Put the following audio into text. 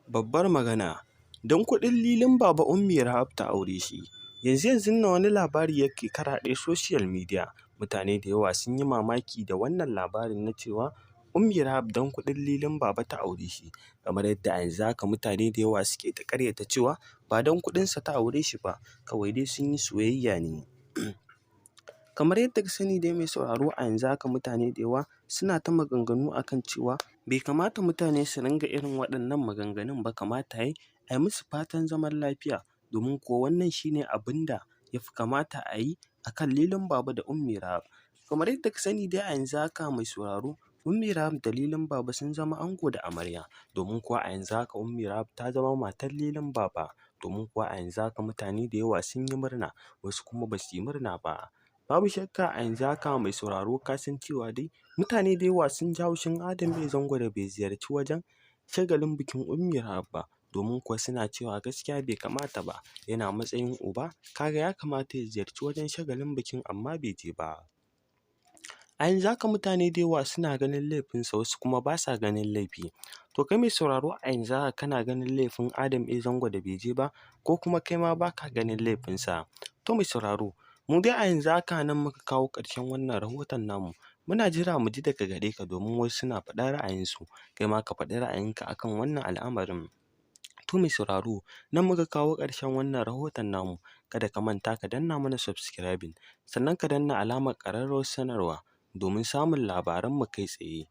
Babbar magana, don kuɗin Lilin Baba Ummi Rahab ta aure shi. Yanzu yanzun nan wani labari yake karaɗe social media. Mutane da yawa sun yi mamaki da wannan labarin na cewa Ummi Rahab don kuɗin Lilin Baba ta aure shi. Kamar yadda a yanzu haka mutane da yawa suke ta ƙaryata cewa ba don kuɗinsa ta aure shi ba, kawai dai sun yi soyayya ne. Kamar yadda ka sani dai mai sauraro, a yanzu haka mutane da yawa suna ta maganganu a kan cewa bai kamata mutane su ringa irin waɗannan maganganun ba, kamata ya yi a yi musu fatan zaman lafiya, domin kuwa wannan shi ne abin da ya fi kamata a yi a kan Lilin Baba da Ummi Rahab. Kamar yadda ka sani dai a yanzu haka mai sauraro, Ummi Rahab da Lilin Baba sun zama ango da amarya, domin kuwa a yanzu haka Ummi Rahab ta zama matar Lilin Baba, domin kuwa a yanzu haka mutane da yawa sun yi murna, wasu kuma ba su yi murna ba. Babu shakka a yanzu haka mai sauraro, ka san cewa dai mutane da yawa sun ji haushin Adam A. Zango da bai ziyarci wajen shagalin bikin Ummi Rahab ba, domin kuwa suna cewa gaskiya bai kamata ba, yana matsayin uba, ka ga ya kamata ya ziyarci wajen shagalin bikin, amma bai je ba. A yanzu haka mutane da yawa suna ganin laifinsa, wasu kuma ba sa ganin laifi. To kai mai sauraro, a yanzu haka kana ganin laifin Adam A. Zango da bai je ba, ko kuma kai ma ba ka ganin laifinsa? To mai sauraro, mu dai a yanzu haka nan muka kawo ƙarshen wannan rahoton namu. Muna jira mu ji daga gare ka, domin wasu suna faɗar ra'ayinsu, kai ma ka faɗi ra'ayinka akan wannan al'amarin. To mai sauraro, nan muka kawo ƙarshen wannan rahoton namu. Kada ka manta ka danna mana subscribing, sannan ka danna alamar ƙararrawar sanarwa domin samun labaranmu kai tsaye.